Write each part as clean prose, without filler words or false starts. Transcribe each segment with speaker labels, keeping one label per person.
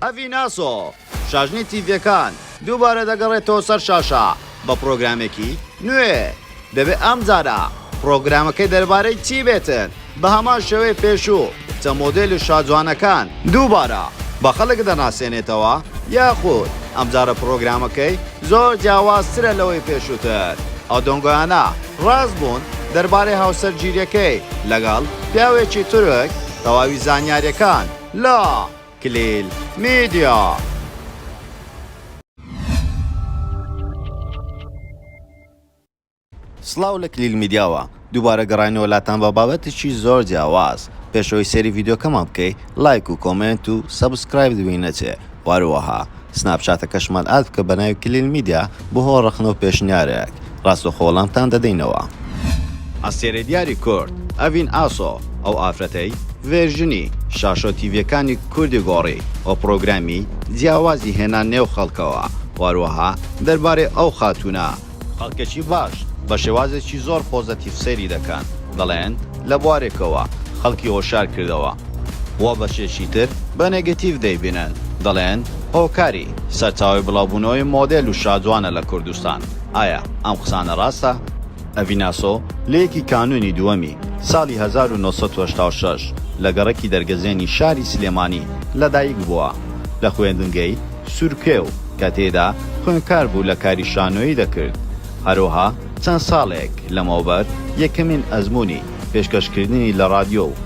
Speaker 1: ئەڤین ئاسۆ، شاژنی تیڤیەکان دووبارە دەگەڕێتەوە سەر شاشە بە پڕۆگرامێکی نوێ، دەبێ ئەمجارە پڕۆگرامەکەی دەربارەی چی بێتن؟ بە هەمان شێوەی پێشوو کچە مۆدێل و شاجوانەکان دووبارە بە خەڵک دەناسێنێتەوە یاخود ئەمجارە پڕۆگرامەکەی زۆر جیاوازترە لەوەی پێشووتر؟ ئەو دەنگۆیانە ڕاست بوون دەربارەی هاوسەرگیریەکەی لەگەڵ پیاوێکی تورک؟ تەواوی زانیاریەکان لە کلیل میدیا. سڵاو لە کلیل میدیاوە دووبارە گەڕاینەوە لاتان بە بابەتێکی زۆر جیاواز پێش ئەوەی سەیری ڤیدیۆکەمان بکەی لایک و comment و subscribe لەبیر نەچێ وەهەروەها سناپچاتەکەشمان add بکە بەناوی کلیل میدیا بۆ هۆ ڕەخنە و پێشنیارێک ڕاستەوخۆ وەڵامتان دەدەینەوە. ئەستێرەی دیاری کورد ئەڤین ئاسۆ ئەو ئافرەتەی version ی شاشە و تیڤیەکانی کوردی گۆڕی و پڕۆگرامی جیاوازی هێنا نێو خەڵکەوە وەهەروەها دەربارەی ئەو خاتوونە خەڵکێکی باش بە شێوازێکی زۆر پۆزەتیڤ سەیری دەکەن، دەڵێن لە بوارێکەوە خەڵکی هۆشیار کردەوە و بەشێکی تر بە نێگەتیڤ دەیبینن، دەڵێن هۆکاری سەرچاوەی بڵاوبوونەوەی مۆدێل و شاجوانە لە کوردستان، ئایا ئەم قسانە ڕاستە؟ ئەڤین ئاسۆ لە یەکی کانوونی دووەمی ساڵی 1986 لە گەڕەکی دەرگەزێنی شاری سلێمانی لەدایکبووە، لە خوێندنگەی سورکێو کە تێیدا خوێندکار بوو لە کاری شانۆیی دەکرد، هەروەها چەند ساڵێک لەمەوبەر یەکەمین ئەزموونی پێشکەشکردنی لە ڕادیۆ و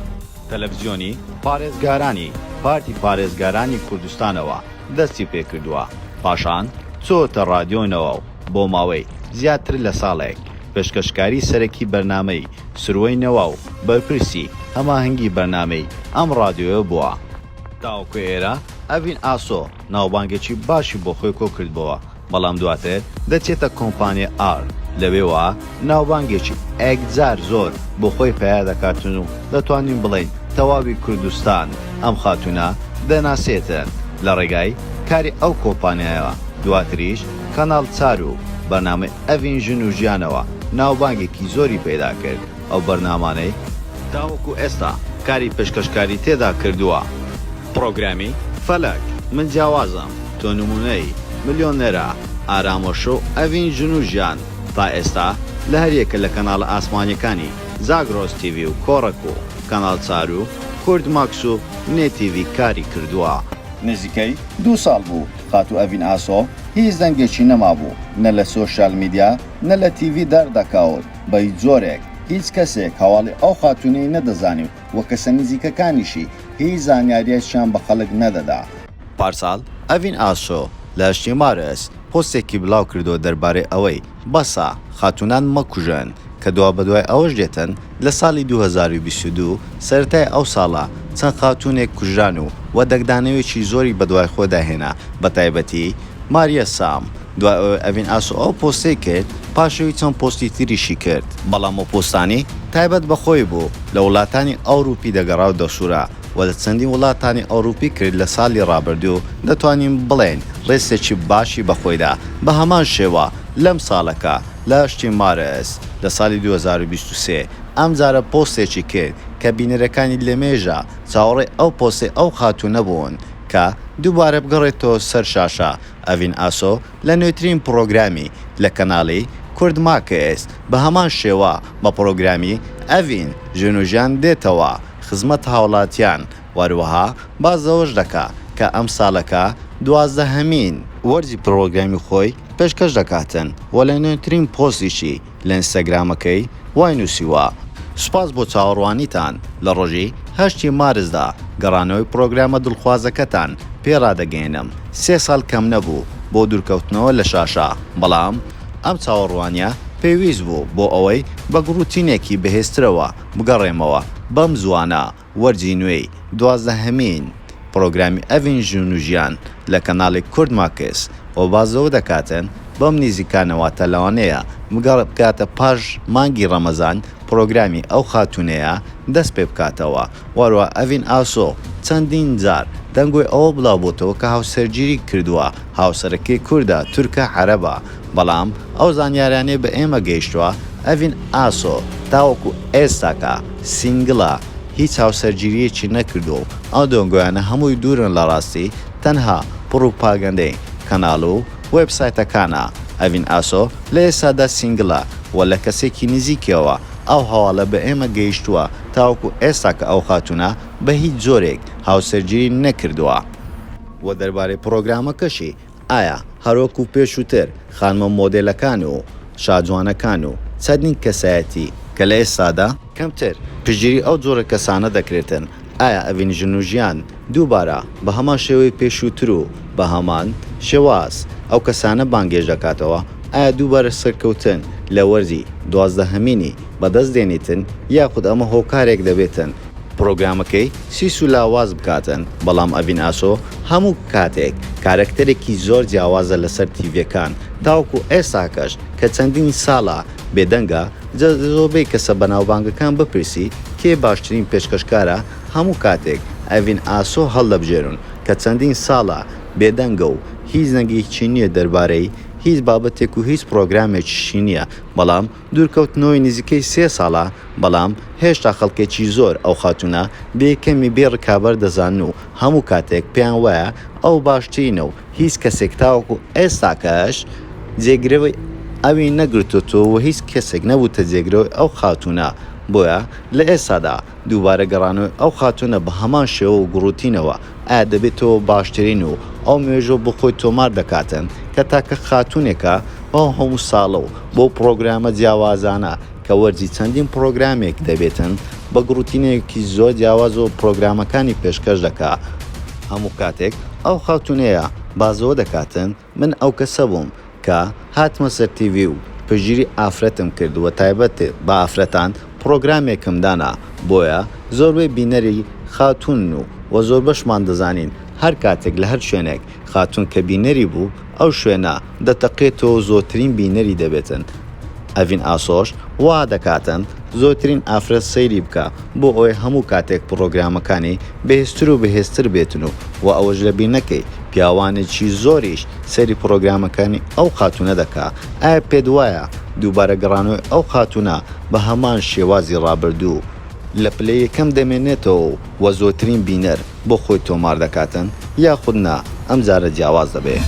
Speaker 1: تەلەفزیۆنی پارێزگارانی پارتی پارێزگارانی کوردستانەوە دەستی پێکردووە، پاشان چۆتە ڕادیۆی نەوا و بۆ ماوەی زیاتر لە ساڵێک پێشکەشکاری سەرەکی بەرنامەی سروەی نەوا و بەرپرسی هەماهەنگی بەرنامەی ئەم ڕادیۆیە بووە. تاوەکو ئێرە ئەڤین ئاسۆ ناوبانگێکی باشی بۆ خۆی کۆکردبۆوە، بەڵام دواتر دەچێتە کۆمپانیای ئار، لەوێوە ناوبانگێکی ئێکجار زۆر بۆ خۆی پەیا دەکاتن و دەتوانین بڵێین تەواوی کوردستان ئەم خاتوونە دەناسێتن لە ڕێگای کاری ئەو کۆمپانیایەوە، دواتریش کەناڵ چار و بەرنامەی ئەڤین ژن و ژیانەوە ناوبانگێکی زۆری پەیدا کرد. ئەو بەرنامانەی تاوەکو ئێستا کاری پێشکەشکاری تێدا کردووە. پڕۆگرامی، فەلەک، من جیاوازم، تۆ نموونەی، ملیۆنێرە، ئارامۆ شۆو، ئەڤین ژن و ژیان، تا ئێستا لە هەریەکە لە کەناڵە ئاسمانیەکانی زاگرۆس تیڤی و کۆڕەک و کەناڵ چار و کورد ماکس و نێت تیڤی کاری کردووە. نزیکەی دوو ساڵ بوو خاتوو ئەڤین ئاسۆ هیچ دەنگێکی نەمابوو نە لە سۆشیال میدیا نە لە تیڤی دەردەکەوت، بە هیچ جۆرێک هیچ کەسێک هەواڵی ئەو خاتوونەی نەدەزانی و کەسە نزیکەکانیشی هیچ زانیارییەکیان بە خەڵک نەدەدا. پارساڵ ئەڤین ئاسۆ لە هەشتی مارس پۆستێکی بڵاوکردەوە دەربارەی ئەوەی بەسە خاتوونان مەکوژن کە دوابەدوای ئەوەش دێتن لە ساڵی 2022 سەرەتای ئەو ساڵە چەند خاتوونێک کوژران و و دەنگدانەوەیەکی زۆری بەدوای خۆیدا هێنا بەتایبەتی ماریا سام دوای ئەوەی ئەڤین ئاسۆ ئەو پۆستەی کرد، پاش ئەوی چەند پۆستی تریشی کرد، بەڵام ئەو پۆستانی تایبەت بە خۆی بوو، لە وڵاتانی ئەوروپی دەگەڕا و دەسوورا و لە چەندین وڵاتانی ئەوروپی کرد لە ساڵی ڕابردوو دەتوانین بڵێین ڕێستێکی باشی بە خۆیدا بە هەمان شێوە لەم ساڵەکە لە هەشتی مارس لە ساڵی 2023 ئەمجارە پۆستێکی کرد کە بینەرەکانی لەمێژە چاوەڕێی ئەو پۆستەی ئەو خاتوونە بوون کە دووبارە بگەڕێتەوە سەر شاشە ئەڤین ئاسۆ لە نوێترین پڕۆگرامی لە کەناڵی، کورد ماکس، بە هەمان شێوە بە پڕۆگرامی، ئەڤین ژن و ژیان، دێتەوە خزمەت هاوڵاتیان و هەروەها باس لەوەش دەکا کە ئەم ساڵەکە دوازدەهەمین وەرزی پڕۆگرامی خۆی پێشکەش دەکاتن و لە نوێترین پۆستیشی لە ئینستاگرامەکەی وای نووسیوە، سوپاس بۆ چاوەڕوانیتان، لە ڕۆژی هەشتی مارسدا گەڕانەوەی پڕۆگرامە دڵخوازەکەتان پێ ڕادەگەیەنم، سێ ساڵ کەم نەبوو بۆ دوورکەوتنەوە لە شاشە، بەڵام ئەم چاوەڕوانییە پێویست بوو بۆ ئەوەی بە گوڕوتینێکی بەهێزترەوە بگەڕێمەوە، بەم زووانە وەرزی نوێی دوازدەهەمین پڕۆگرامی ئەڤین ژن و ژیان لە کەناڵی کورد ماکس و باس لەوە دەکاتن بەم نیزیکانە واتە لەوانەیە بگاتە پاش مانگی ڕەمەزان پڕۆگرامی ئەو خاتوونەیە دەست پێ بکاتەوە وەروە ئەڤین ئاسۆ چەندین جار دەنگۆی ئەوە بڵاو بۆتەوە کە هاوسەرگیری کردووە هاوسەرەکەی کوردە تورکە عەرەبە بەڵام ئەو زانیاریانەی بە ئێمە گەیشتووە ئەڤین ئاسۆ تاوەکو ئێستاکە single ە هیچ هاوسەرگیرییەکی نەکردووە و ئەو دەنگۆیانە هەمووی دوورن لە ڕاستی. تەنها پڕوپاگەندەی کەناڵ و وێبسایتەکانە، ئەڤین ئاسۆ لە ئێستادا سینگڵە و لە کەسێکی نزیکیەوە ئەو هەواڵە بە ئێمە گەیشتووە تاوەکو ئێستا کە ئەو خاتوونە بە هیچ جۆرێک هاوسەرگیری نەکردووە. وە دەربارەی پڕۆگرامەکەشی ئایا هەروەکو پێشووتر خانمە مۆدێلەکان و شاجوانەکان و چەندین کەسایەتی کە لە ئێستادا کەمتر پشتگیری ئەو جۆرە کەسانە دەکرێتن ئایا ئەڤین ژن و ژیان دووبارە بە هەمان شێوەی پێشووتر و بە هەمان شێواز ئەو کەسانە بانگێشت دەکاتەوە ئایا دووبارە سەرکەوتن لە وەرزی دوازدەهەمینی بەدەست دێنیتن یاخود ئەمە هۆکارێک دەبێتن پڕۆگرامەکەی سیس و لاواز بکاتن بەڵام ئەڤین ئاسۆ هەموو کاتێک کارەکتەرێکی زۆر جیاوازە لەسەر تیڤیەکان تاوەکو ئێستاکەش کە چەندین ساڵە بێدەنگە جا زۆربەی کەسە بەناوبانگەکان بپرسی کێ باشترین پێشکەشکارە هەموو کاتێک ئەڤین ئاسۆ هەڵدەبژێرن کە چەندین ساڵە بێدەنگە و هیچ دەنگێکی نیە دەربارەی هیچ بابەتێک و هیچ پڕۆگرامێکیشی نیە بەڵام دوورکەوتنەوەی نزیکەی سێ ساڵە بەڵام هێشتا خەڵکێکی زۆر ئەو خاتوونە بێ کەمی بێ ڕکابەر دەزانن و هەموو کاتێک پێیان وایە ئەو باشترینە و هیچ کەسێک تاوەکو ئێستاکەش جێگرەوەی ئەوی نەگرتۆتەوە و هیچ کەسێک نەبووتە جێگرەوەی ئەو خاتوونە بۆیە لە ئێستادا دووبارە گەڕانەوەی ئەو خاتوونە بە هەمان شێوە و گوڕوتینەوە ئایا دەبێتەوە باشترین و ئەو مێژووە بۆ خۆی تۆمار دەکاتن کە تاکە خاتوونێکە بەو هەموو ساڵە و بەو پڕۆگرامە جیاوازانە کە وەرزی چەندین پڕۆگرامێک دەبێتن بە گوڕوتینێکی زۆر جیاوازەوە پڕۆگرامەکانی پێشکەش دەکا هەموو کاتێک ئەو خاتوونەیە بازەوە دەکاتن من ئەو کەسە بووم کە هاتمە سەر تیڤی و پشتگیری ئافرەتم کرد و تایبەت بە ئافرەتان پڕۆگرامێکم دانا بۆیە زۆربەی بینەری خاتوونن و وە زۆربەشمان دەزانین هەر کاتێک لە هەر شوێنێک خاتوون کە بینەری بوو ئەو شوێنە دەتەقێتەوە و زۆرترین بینەری دەبێتن ئەڤین ئاسۆش وا دەکاتن زۆرترین ئافرەت سەیری بکا بۆ ئەوەی هەموو کاتێک پڕۆگرامەکانی بەهێزتر و بەهێزتر بێتن و وە ئەوەش لەبیر نەکەی پیاوانێکی زۆریش سەیری پڕۆگرامەکانی ئەو خاتوونە دەکا ئایا پێت وایە دووبارە گەڕانەوەی ئەو خاتوونە بە هەمان شێوازی ڕابردوو لە پلەی یەکەم دەمێنێتەوە و وە زۆرترین بینەر بۆ خۆی تۆمار دەکاتن یاخود نا ئەم جارە جیاواز دەبێ؟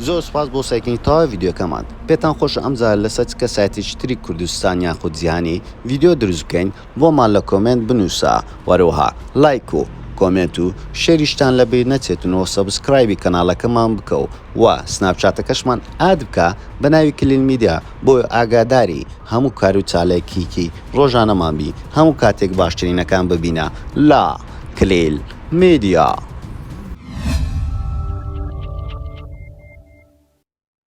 Speaker 1: زۆر سوپاس بۆ سەیرکردنی تەواوی ڤیدیۆکەمان پێتان خۆشە ئەم جارە لەسەر چ کەسایەتیەکی تری کوردستان یاخود جیهانی ڤیدیۆ دروست بکەین بۆمان لە comment بنوسە وەروەها لایک و comment و share یشتان لەبیر نەچێتن و subscribe ی کەناڵەکەمان بکە و وە سناپچاتەکەشمان add بکە بەناوی کلیل میدیا بۆیە ئاگاداری هەموو کارو چالاکیکی ڕۆژانەمان بی هەموو کاتێک باشترینەکان ببینە لە کلیل میدیا.